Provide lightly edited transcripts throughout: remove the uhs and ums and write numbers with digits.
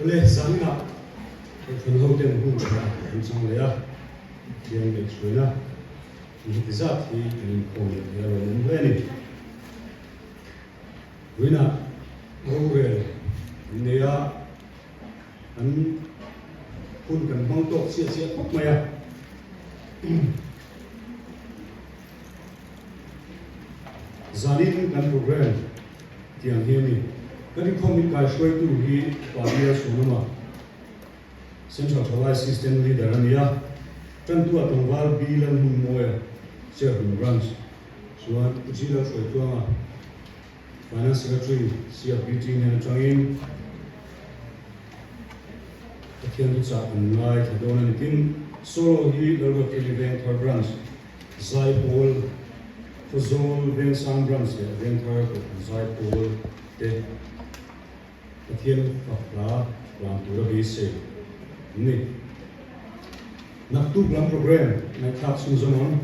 Awle, zaninah Kohhran hoten hun tha an chang leh a, Pathian ngaihhruaina ni heti zat hi kan inkhawm leh thei a rawn awm hle a ni. Vawiinah rorel an nei a, an hun kan hmang tawk chiah chiah khawp mai a. Zanin kan program tiang hi a ni. Kan inkhawm in kaihruaitu hi Pavia Chhuanawma, Central Thalai System Leader a ni a. Tantu a tlangval B Lalhmunmawia, Chairman Branch, chuan Pu G Lalhruaitluanga, Finance Secretary, CFBT hnen atangin Pathian thuchah an ngaithla dawn a ni. Tin, Solo hi Lalruatfeli Vengthar Branch, Zaipawl, Khawzawl Vengsang Branch leh Vengthar Kohhran Zaipawl te Pathian fak hla hlan tura beisei an ni. Naktuk lam programme ngaihthlak chhunzawm ang.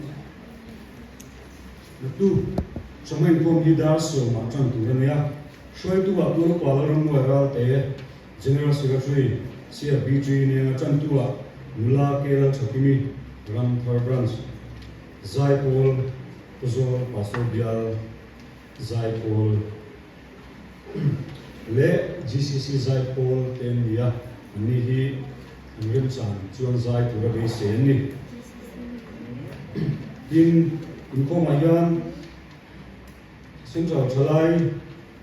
Naktuk chawhma inkhawm hi dar sawmah tan tur a ni a, hruaitu-ah Tualpala Rammuai Ralte, General Secretary, CFBT, nena tantu-ah. Nula K Lalthakimi, Ramthar Branch, Zaipawl, Khawzawl Pastor Bial, Zaipawl leh GCC Zaipawl te an ni a, anni hi an remchan chuan zai tura beisei an ni. Tin, inkhawmah hian Central Thalai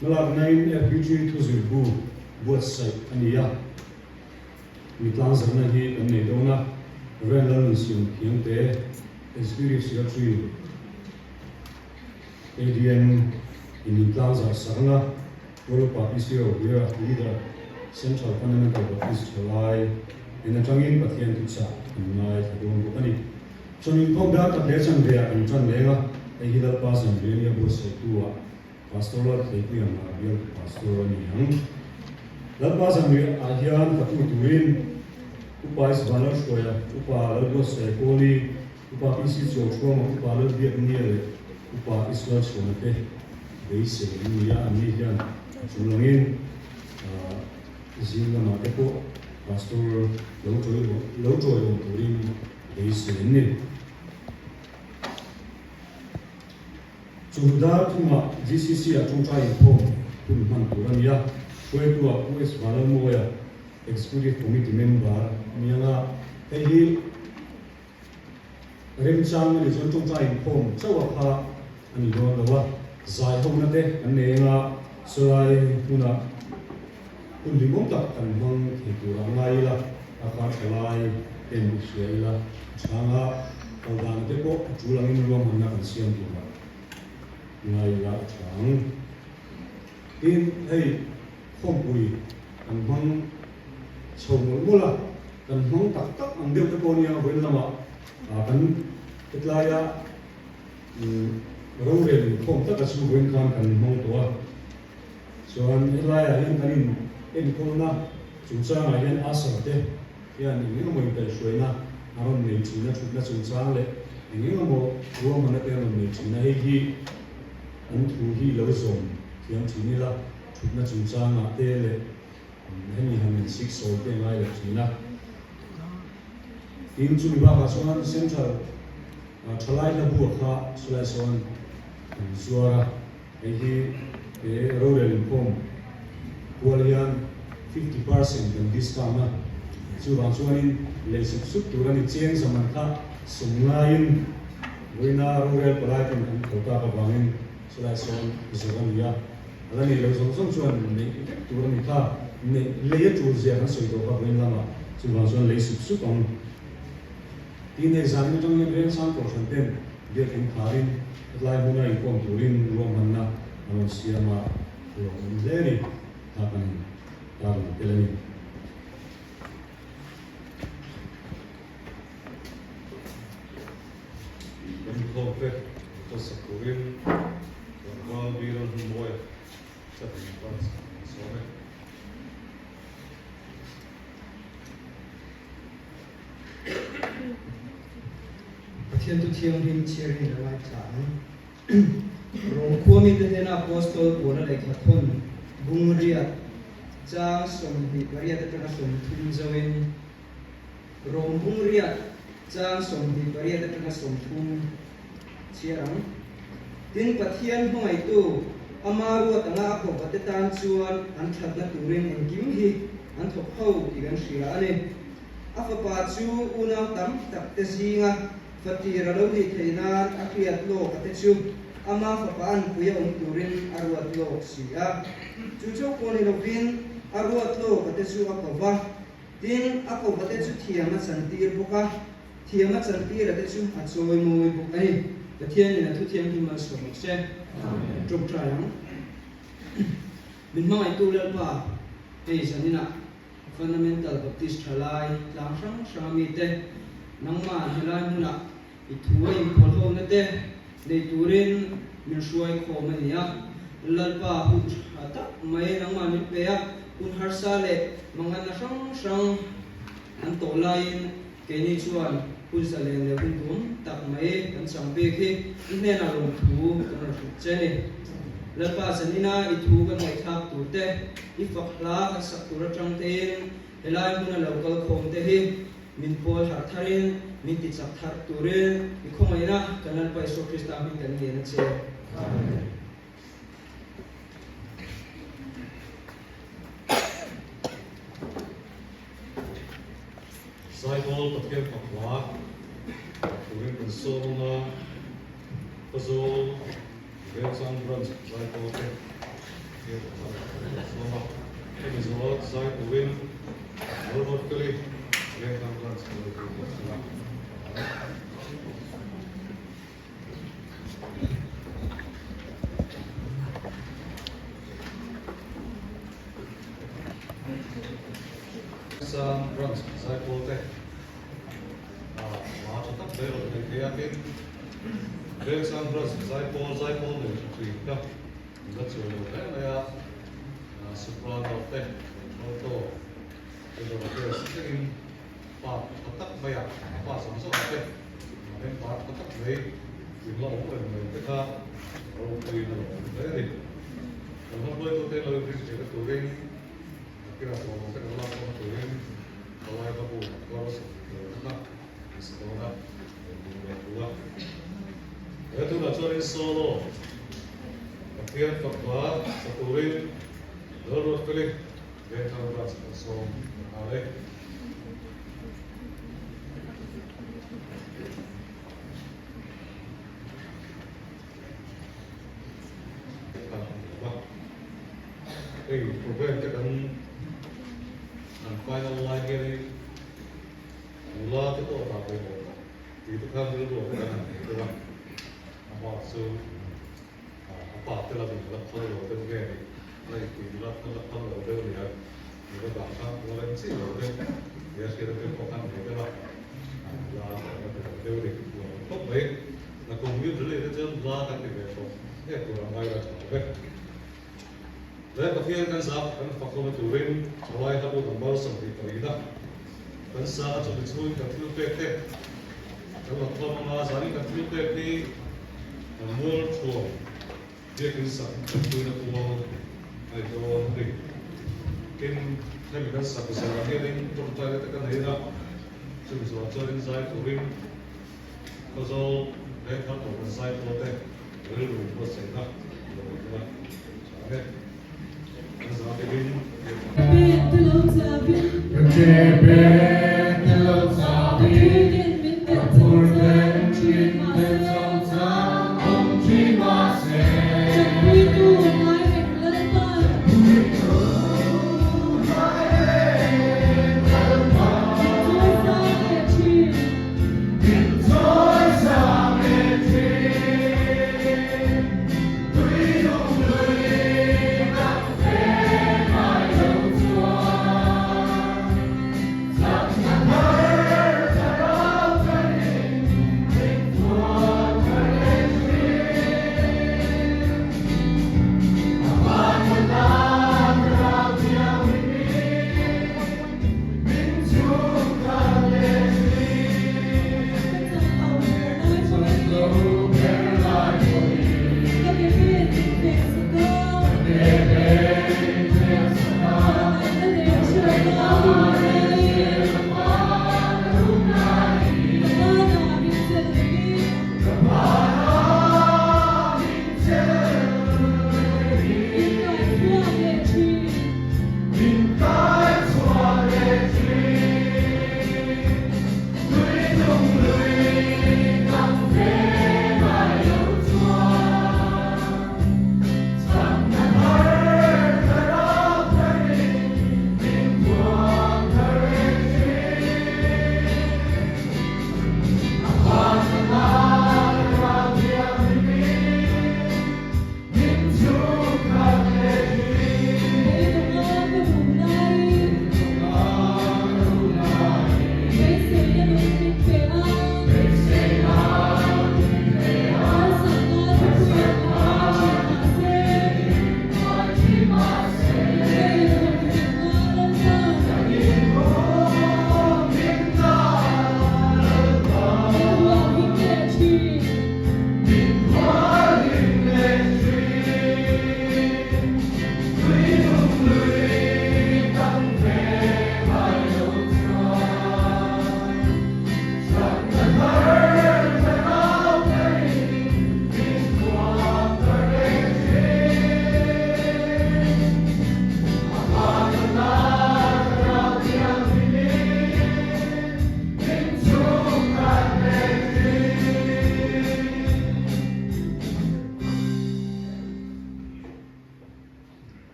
hmalaknain FBG thuzir bu buatsaih a ni a, mi tlangzarhna hi kan nei dawn a, Rev Lalnunsiam Khiangte, Executive Secretary, ADM in min tlangzarh sak ang a, Tualupa PCO Hira Leader, Central Fundamental Baptist Thalai in atangin Pathian thuchah an ngaithla dawn bawk a ni. Chuan inkhawm dar tak leh chanve ah kan tan leng a, hei hi Lalpa zanriah nia buatsaihtu ah Pastor Lalthleipui ang ah bialtu Pastor a ni ang. Lalpa zanriah ah hian fatu turin Upa Isvan Lalhruaia, Upa Lalbuatsaia Kawli, Upa PC Chuauṭhuama, Upa Lalbiaknia leh Upa Israel Chhuana te beisei an ni a, anni hian a chul angin zing lamah te pawh Pastor lo lo ṭawiawm turin beisei an ni. Chu dar thungah GCC ah ṭawngṭai inkhawm hun hman tur a ni a, hruaitu ah Pu S Vanlalmawia, Executive Committee member a ni ang a, hei hi Remchang a nih chuan ṭawngṭai inkhawm chauh a kha a ni dawn lo a, zai hona te kan nei ang a, sawlai hmunah hun hlimawm tak kan hmang thei tur a ngai ila, a kha ṭha lai ten i hria ila, a chhanga kal dan te pawh a ṭul angin ruahmanna kan siam tur a ngai ila a ṭha ang. Tin, hei khawmpui kan hmang chho mawlh mawlh a, kan hmang tak tak ang deuh te pawh nia vawiin lamah kan hetlaia rorel inkhawm taka chu vawiin khan kan hmang tawh a. Chuan helaiah hian kan in enkawlna chungchangah hian Asher te hian eng eng emaw inkaihhruaina a rawn nei thin a, thutna chungchang leh eng eng emaw ruahmanna te a rawn nei thin a, hei hi an thu hi lo zawm thiam thin ila thutna chungchangah te leh Hemi han in sik sawi te ngai lo thin a. Tin, chumi bakah chuan Central thalai hla bu a kha chulai sawn an zuar a, hei hi he rorel inkhawm kual hian 50% kan discount a, chuvang chuanin lei sup sup tur a ni. Cheng zaman kha sum ngaiin vawiina rorel palai ten an tho tak avangin chulai sawn zawrh a ni a. A la nei lo zawng zawng chuan neih vek tur a ni kha. Neih lei a tul zia kan sawi tawh kha vawiin lamah chuvang chuan lei sup sup ang. Tin hei zanin atang hian Vengsang Kohhran ten biakin kharin hetlai hmuna inkawm turin ruahmanna a rawn siam a, hlawm hle a ni. Kha kan tarlan tel a ni. Kan inkhawmte hmasa turin tlangval Biral Hmunmawia Chatin Branch an sawm e. Pathian tu thianghlim chhiarin a ngaithla ang. Rom khua mite hnena Apostol Paula lehkha thawn bung riat chang 28 atanga 30 zoin Rom bung riat chang 28 atanga 30 chhiar ang. Tin, Pathian hmangaihtu ama ruat anga a kawhvate tan chuan an thatna turin engkim hi an thawk ho tih kan hria a ni. A fapa chu unau tam tak te zinga fatir a lo nih theih nan a hriat lawk a te chu ama fapa anpui a awm turin a ruat lawk si a. Chu chauh pawh ni lovin a ruat lawk a te chu a ko va. Tin, a kovate chu thiam a chantir bawk a, thiam a chantira te chu a chawi mawi bawk a ni. Pathianin a thuthianghlim malsawm rawh se. Tawngtai ang. Min hmangaihtu Lalpa, hei zaninah Fundamental Baptist thalai tlang hrang hranga mite nangmah helai hmunah i thu a inphawl hona te nei turin min hruai khawm a ni a. Lalpa hun tha tak mai nangmah min pe a, hun harsa leh manganna hrang hrang an tawh laiin keini chuan hun zalen leh hun duam tak mai kan chang bik hi i hnenah lawmthu kan rawn hrilh che a ni. Lalpa zanina i thu kan ngaihthlak tur te, i fak hla kan sak tur atang tein helai hmuna lo kal khawm te hi. min pawl harh tharin, min ti chak thar turin i khawngaihna kan Lalpa Isua Krista hming kan ngen a che. Amen. Zaipawl Pathian Fak hla turin kan sawm ang a, Khawzawl Vengchang Branch Zaipawl te Pathian Fak hla turin kan sawm a, hemi zawh zai turin Lalruat Feli Vengchang Branch kan lo tir bawk ang a. Sang Branch Zaipawl te hma tha tak mai rawn nei thei a tin Vengsang Branch Zaipawl Zaipawl nei tha thin kha an la chuai lo hle mai a, Soprano te Alto te Dorothea thlengin pa tha tak mai a a pa zawng zawng te member tha tak mai in la awm reng mai te kha ropuiin a lo awm hle a ni. Kan hmahruaitute lo inrin theihna turin Nakina tlawmawm te kan lak dawn turin Palai Babu motor 20 te kha an sa dawn a, rawn ding ve thung a. He tunah chuanin solo Pathian fak hla sa turin Lalruat Felix Vengthar Branch kan sawm nghal e. Hei program te kan han final lai hianin nula te pawh a tah pawimawh tawh tih te khan rilru te kan han nei deuh a, amah chu a pa te lamin la phal lo deuh nge ni, la intih nula kha la phal lo deuh nia, nula dah kha la rem chiah lo deuh nia hriat te pawh khan nei deuh a, nula pawh la ti lo deuh ni lo khawp mai. Nakum youth rally te chuan hla kan ti ve tawh nge tur ang ngai la tha lo ve. Le Pathian kan zah kan fak hlawm turin thalai hlabu number 24 na kan sa a chumi chhungin kan thil pek te kan la tlawm anga zanin kan thil pek hi kan mual thuam biakin sak kan puina pual a ni dawn a ni. Tin, hemi kan sak zanah hianin tawngtaina te ka nei a, chumi zawhah chuanin zai turin Khawzawl Vengthar Kohhran Zaipawl te rilru buatsaihna lo nei ila tha e. Kan za telin Pathian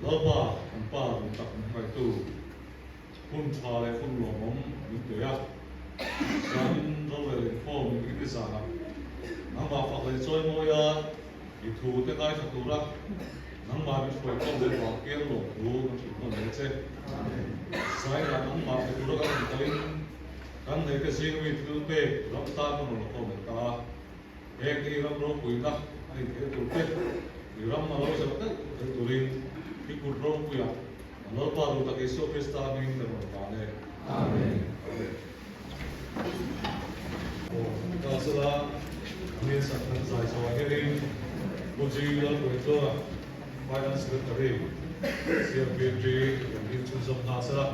Lalpa kan Pa duh tak min hruaitu hun tha leh hun lawmawm min pe a, zanin rorel inkhawm min ring nizanah nangmah fak leh chawi mawi a, i thu te ngaithla tura nangmah min hruai khawm leh vang hian lawmthu kan hrilh hnawn mai che. Zainah nangmah pe tura kan rawn kalin kan neihte zing mi thil pek ram tan kan rawn la khawm leh ta a. Heng hi ram ropuina a ni thei tur te, i ram a lo zauh daih thei turin i kut ropuiah kan Lalpa duh tak Isua Krista hmingin kan rawn tan e. Amen. Amen. Aw, ta sela, Amen sak kan zai chho ah hianin Pu G. Lalpuitluanga, Finance Secretary, CLPG rawn ding chhunzawm nghal sela,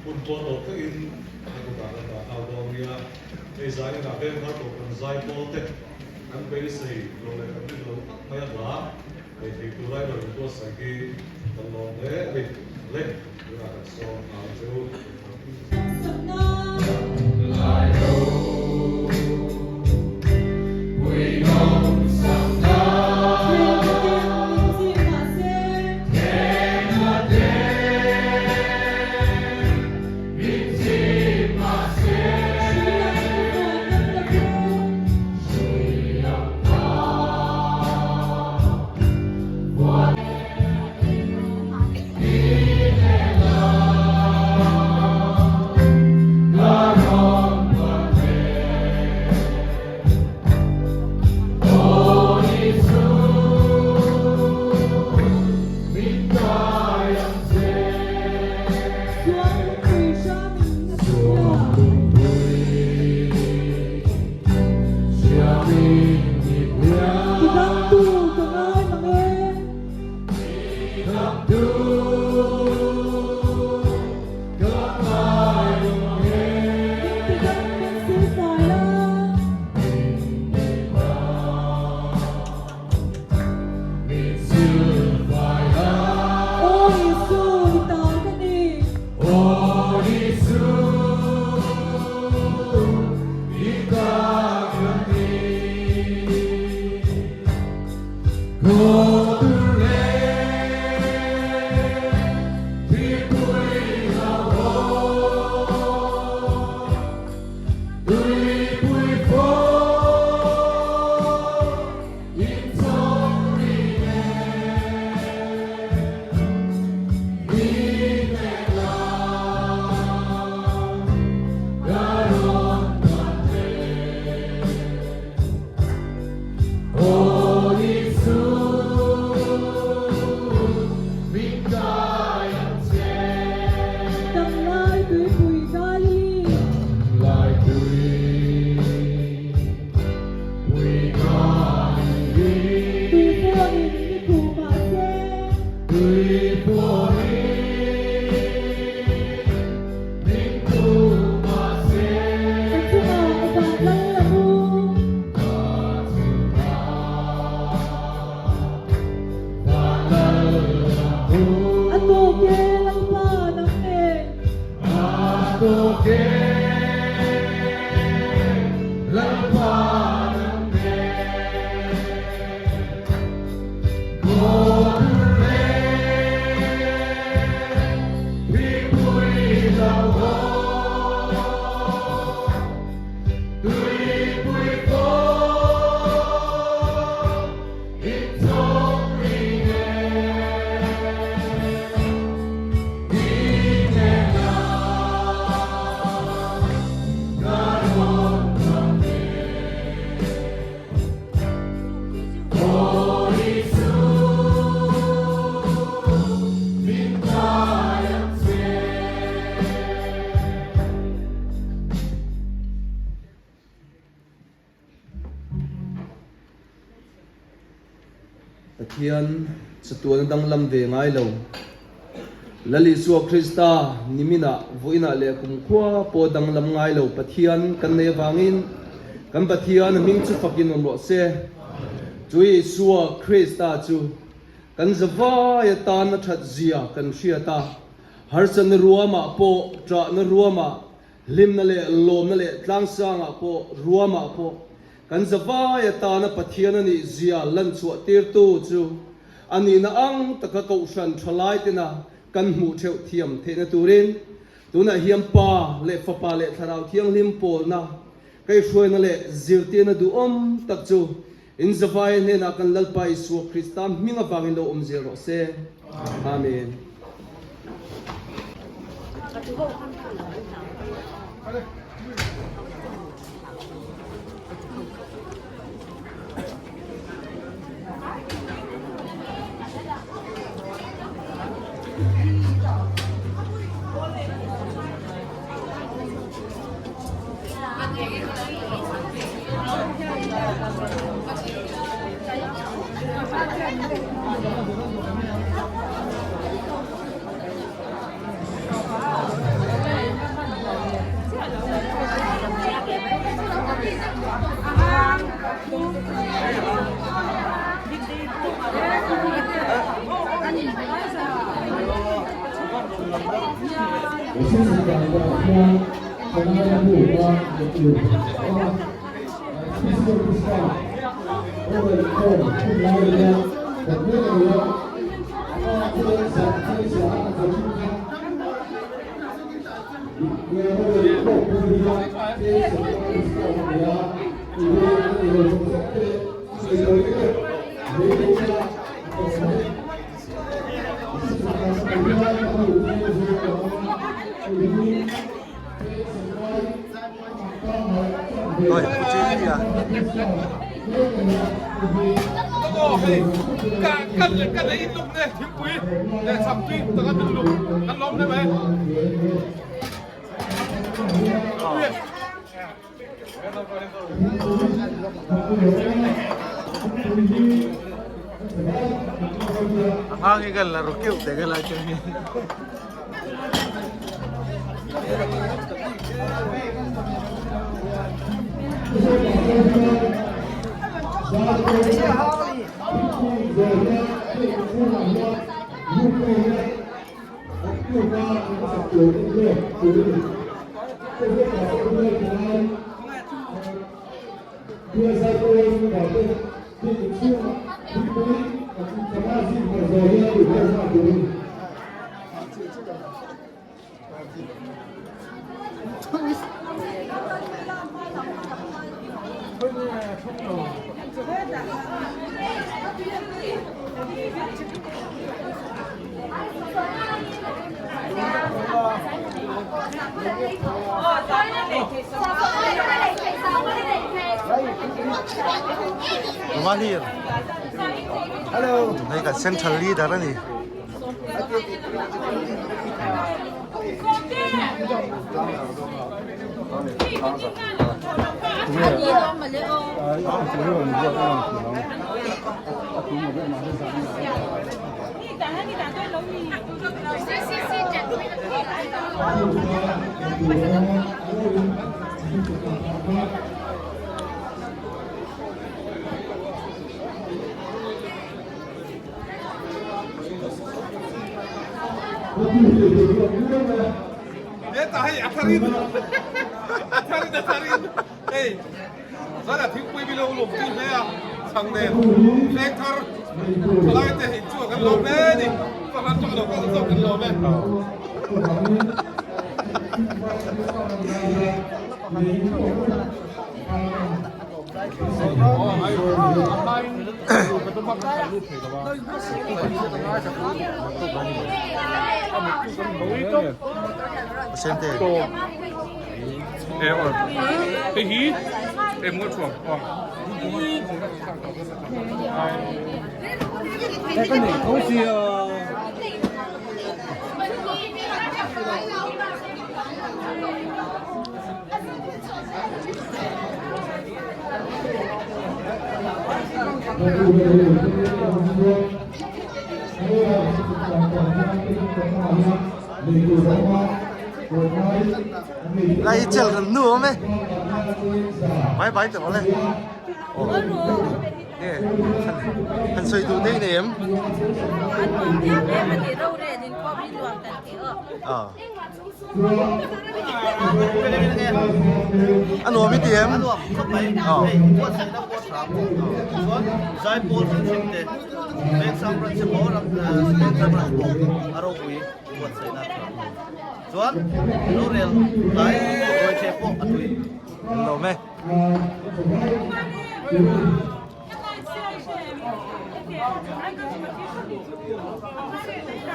hun pawh tawp takin a kutah kan dah nghal dawn nia. Hei zai inah veng thar tawh kan zai pawl te kan beisei lo leh kan rin lo tak mai a hla nei thei tur lai lo inbuatsaih hi kan lawm hle a ni. Le, tunah kan sawm nghal che u. Pathian chatuan a danglam ve ngai lo. Lal Isua Krista niminah, vawiinah leh kumkhua pawh danglam ngai lo Pathian kan nei avangin kan Pathian a hming chu fakin awm rawh se. Chu Isua Krista chu kan zavai atan a that zia kan hriat a, harsatna ruamah pawh, ṭahna ruamah, hlimna leh lawmna leh tlangsangah pawh, ruamah pawh kan zavai atana Pathian a nih zia lan chhuah tirtu chu. A nihna ang taka Kohhran thalai tena kan hmuh theuh thiam theihna turin tunah hian Pa leh Fapa leh Thlarau Thianghlim pawlna, kaihhruaina leh zirtirna duhawm tak chu in zavaia hnenah kan Lalpa Isua Krista hming avangin lo awm zel rawh se. Amen. Malir hei kan central leader a ni. Lai chel ran nu awm e. Bye bye te awle. Nge han sawi duh daih nei em? A nuam i ti em? A nuam khawp mai. Hei buatsaihna pawh a tha bawk. Chuan Zaipawl hrim hrim te Vengsang branch emaw Central branch pawh a ropui buatsaihna a tha. Chuan rorel tlai ruaitheh pawh a tui. An lawm e.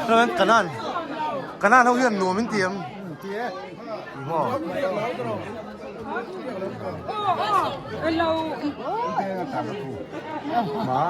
Chuan kanan kanan ho hian nuam in ti em? Maw? Ma?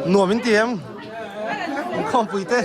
Nuam in ti em? Inkhawmpui te.